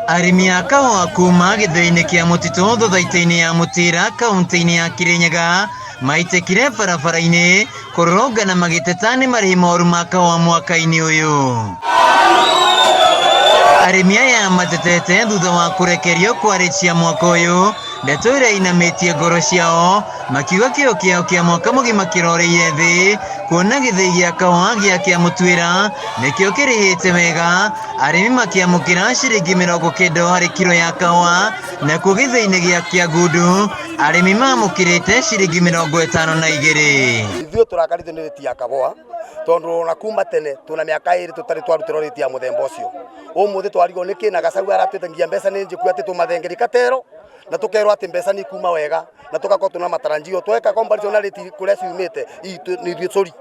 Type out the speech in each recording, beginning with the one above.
Arĩmi a kahũa kuma gĩthĩi-inĩ kĩa mũtitũ thothaitĩ-inĩ ya Mũtĩra kaunti-inĩ ya Kĩrĩnyaga maitĩkire barabara-inĩ kũrũrũngana magĩteta nĩ marĩhi moru ma kahũa mwaka-inĩ ũyũ. Arĩmi aya matetete thutha wa kũrekerio kwa rĩti cia mwaka ũyũ, ndeto ĩrĩa ĩinamĩtie ngoro ciao makiuga kĩo kĩao kĩa mwaka mũgima kĩroreire thĩ kuona gĩthĩi gĩa kahũa gĩa Kĩamũtuĩra nĩkĩo kĩrĩhĩte wega arĩmi makĩamũkĩra ciringi 90 harĩ kiro ya kahũa nakuo gĩthĩi-inĩ gĩa Kĩangundu arĩmi mamũkĩrĩte ciringi 52. Ithuĩ tũrakarĩtio nĩ rĩti ya kahũa tondũ ona kuma tene tuna mĩaka ĩrĩ tũtarĩ twarutĩrwo rĩti ya mũthemba ũcio. Ũmũthĩ twarigwo nĩkĩ na Gachagua aratwĩte nginya mbeca nĩ njĩku atĩ tũmathengeri katero na tukerwo atĩ mbeca nĩ kuma wega na tugakorwo tuna matarajio tweka comparison na rĩti kũrĩa ciumĩte nĩ ithuĩ tũri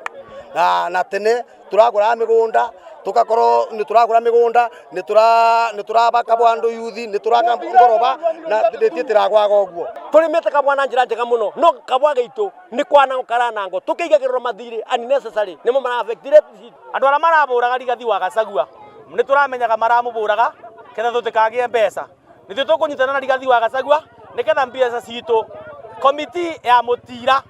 na tene turagũraga mĩgũnda tugakorwo nĩ turagũra mĩgũnda nĩ tura nĩ turabaka bwa andũ yuthi nĩ turaka ngoroba na rĩti ĩtiragwaga ũguo. Tũrĩmĩte kabwa na njĩra njega mũno no kabwa gaitũ nĩ kwanangwo karanangwo tũkĩigagĩrĩrwo mathirĩ unnecessary nĩmo mara affect rate citũ. Andũ arĩa marabũraga Rigathi wa Gachagua nĩ tũramenyaga maramũbũraga ketha tũtikagĩe mbeca. Nithuĩ tũkũnyitana na Rigathi wa Gachagua nĩgetha mbeca citũ komiti ya mũtira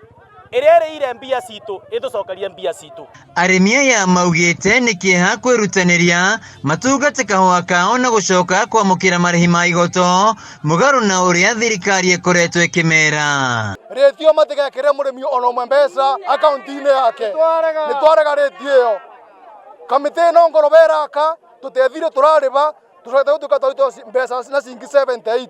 ĩrĩa ĩrĩire mbia citũ ĩtũcokerie mbia citũ. Arĩmi aya maugĩte nĩ kĩeha kwĩrutanĩria matungate kahũa kao na gũcoka kwamũkĩra marĩhi ma igoto mũgarũ na ũrĩa thirikari ĩkoretwo ĩkĩmera. Rĩti ĩyo matigekĩre mũrĩmi ona ũmwe mbeca akaunti-inĩ yake. Nĩ twarega rĩti ĩyo. Kamĩtĩ ĩno ngoroba ĩraka tũtethire tũrarĩba tũcoke gũtuĩka twarutwo mbeca na ciringi 78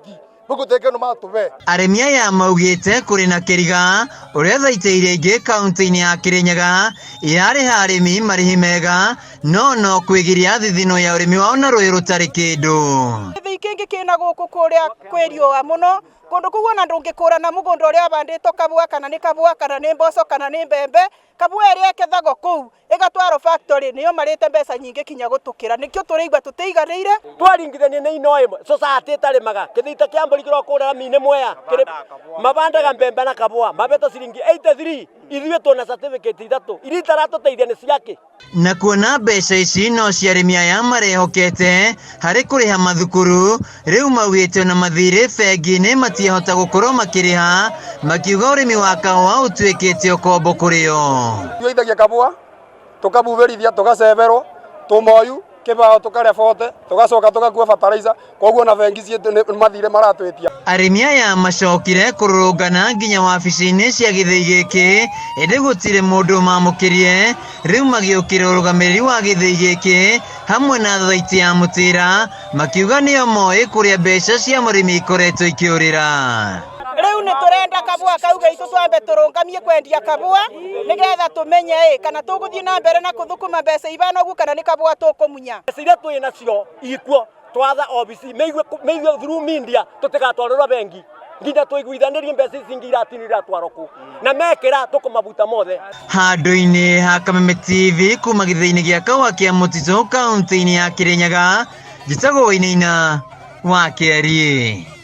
gũtĩkĩ no matũbe. Arĩmi aya maugĩte kũrĩ na kĩriga ũrĩa thaitĩ iria ingĩ kaunti-inĩ ya Kĩrĩnyaga irarĩha arĩmi marĩhi mega no no kwĩgiria thithino ya ũrĩmi wao na rũĩ rũtarĩ kĩndũ. Gĩthĩi kĩngĩ kĩna gũkũ kũrĩa kwĩ riũa mũno kũndũ kũu ona ndũngĩkũrana mũgũnda ũrĩa ũhandĩtwo kabũa kana nĩ kabũa kana nĩ mboco kana nĩ mbembe kabũa ĩrĩa ĩkethagwo kũu ĩgatwarwo factory nĩyo marĩte mbeca nyingĩ kinya gũtũkĩra nĩkĩo tũraigua tũtĩiganĩire. Twaringithania nĩ ino ĩmwe society ĩtarĩmaga kĩthita kĩa mbũri kĩrokũrĩra mine mwea mabandaga mbembe na kabũa mabetwo ciringi 83 ithuĩ tũna certificate ithatũ iria itaratũteithia nĩ ciakĩ. Na kuona mbeca ici no cia arĩmi aya marehokete harĩ kũrĩha mathukuru, rĩu maugĩte ona mathirĩ bengi-inĩ matiahota gũkorwo makĩrĩha, makiuga ũrĩmi wa kahũa ũtuĩkĩte ũkombo kũrĩ o. Tuoithagia kabũa tũkabuberithia tũgaceberwo tũmoyu kĩbao tũkarĩa bote tũgacoka tũgakua fertilizer koguo na bengi ciitũ nĩ mathirĩ maratwĩtia. Arĩmi aya macokire kũrũrũngana nginya wabici-inĩ cia gĩthĩi gĩkĩ ĩndĩ gũtirĩ mũndũ mamũkĩrie rĩu magĩũkĩra ũrũgamĩrĩri wa gĩthĩi gĩkĩ hamwe na thaitĩ ya mũtĩra makiuga nĩo moĩ kũrĩa mbeca cia mũrĩmi ikoretwo ikĩũrĩra. Rĩu nĩ tũrenda kabũa kau gaitũ twambe tũrũngamie kwendia kabũa nĩgetha tũmenye ĩ kana tũgũthiĩ na mbere na kũthũkũma mbeca ibana ũguo kana nĩ kabũa tũkũmunya. Mbeca iria twĩ nacio ikuo twatha obici meigue meigue through media tũtigatwarĩrwo bengi nginya tũiguithanĩrie mbeca ici ingĩ iratinio iratwarwo kũ na mekĩra tũkũmabuta mothe. Handũ-inĩ ha Kameme TV kuma gĩthĩi-inĩ gĩa Kahũa kĩa Mũtitũ kaunti-inĩ ya Kĩrĩnyaga, njĩtagwo Wainaina wa Kĩariĩ.